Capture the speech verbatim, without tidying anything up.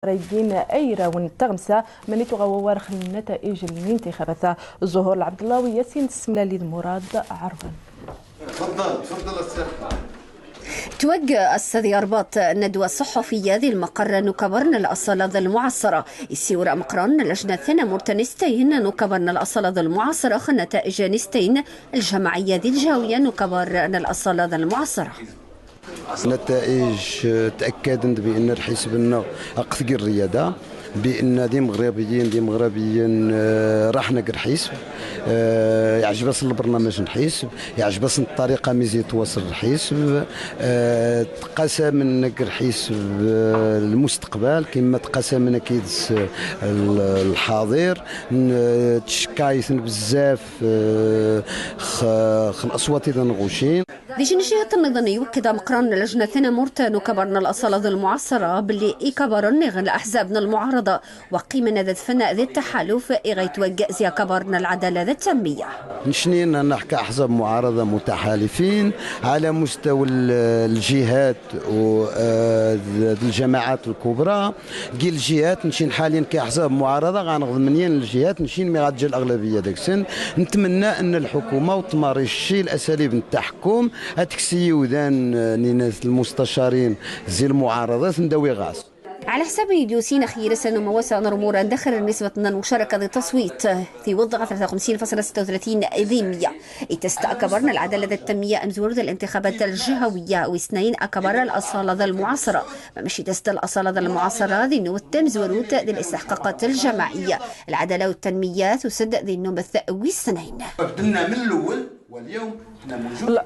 Rayyin ayrawen taɣmsa, mani tuɣawawar xn nata'ij n lintiqabat. Zuhur Lɛebdella wi Yasin Smelali d Murad Ɛerban. تفضل، تفضل السي أحمد. Twegg ass di Rrbaṭ nnadwa ṣṣuḥufiyya di lmeqqer n ukabar n laṣala d lmuɛaṣara. Issiwra meqqran n lajna tanamurt n istayn n ukabar n laṣala d lmuɛaṣara xn nata'ij n istayn ljamaɛiyya di ljawiya n ukabar n laṣala d lmuɛaṣara. النتائج تأكدن بأن الحزب-nneɣ أقث ج الريادة، بأن ذي مغربيين، ذي مغربيين، آه، راح نق الحزب، آه، يعجب-asn البرنامج الحزب، يعجب-asn الطريقة ميزي يتواصل الحزب، آه، تقاسم نق الحزب، آه، المستقبل، كما تقاسم نكيدس، آه، ال-، الحاضر، ن-، تشكايثن بزاف، آه، خ-، خ الأصوات إذا نغوشين. Di jnjihat nniḍen iwekked ameqqran n lajna tanamurt n ukabar n laṣala d lmuɛaṣara belli ikabarn iɣ n laḥzab n lmuɛaraḍa wa qqimen ad adfen di ttaḥaluf iɣ itwegg zi akabar n lɛadala d ttanmiyya. Necnin naḥka aḥzab muɛaraḍa mutaḥalifin ɛla mustawa l-, ljihat u, eh, d-, d-, ljamaɛat lkubra. Gi ljihat necnin ḥaliyan kaḥzab muɛaraḍa ɣa nɣeḍmen yan ljihat necnin mi ɣa tja laɣlabiyya deg-sen. Netmenna anna lḥukuma u tmaṛi cci lasalib n ttaḥ- kum, ad teksi iwdan, eh, n inat lmustacarin zi lmuɛaraḍat, ndawi ɣas. Ɛla ḥsab n idusin ax yirsen umawasa n rmur n daxel n nisbat n lmucaraka di ttaṣwit, tiwweḍ ɣer tlata u xemsin fasla sitta u tlatin di lmiyya. Ittas akabar n lɛadala d ttanmiyya amzwar d lintixabat ljahawiyya, wis tnayen akabar n laṣala d lmuɛaṣara. Ma maši ittas laṣala d lmuɛaṣara, di nnumet tamzwarut d listiḥqaqat ljamaɛiyya. Lɛadala u ttanmiyya tused di nnumet wis tnayen. بدنا من الأول واليوم احنا موجودين.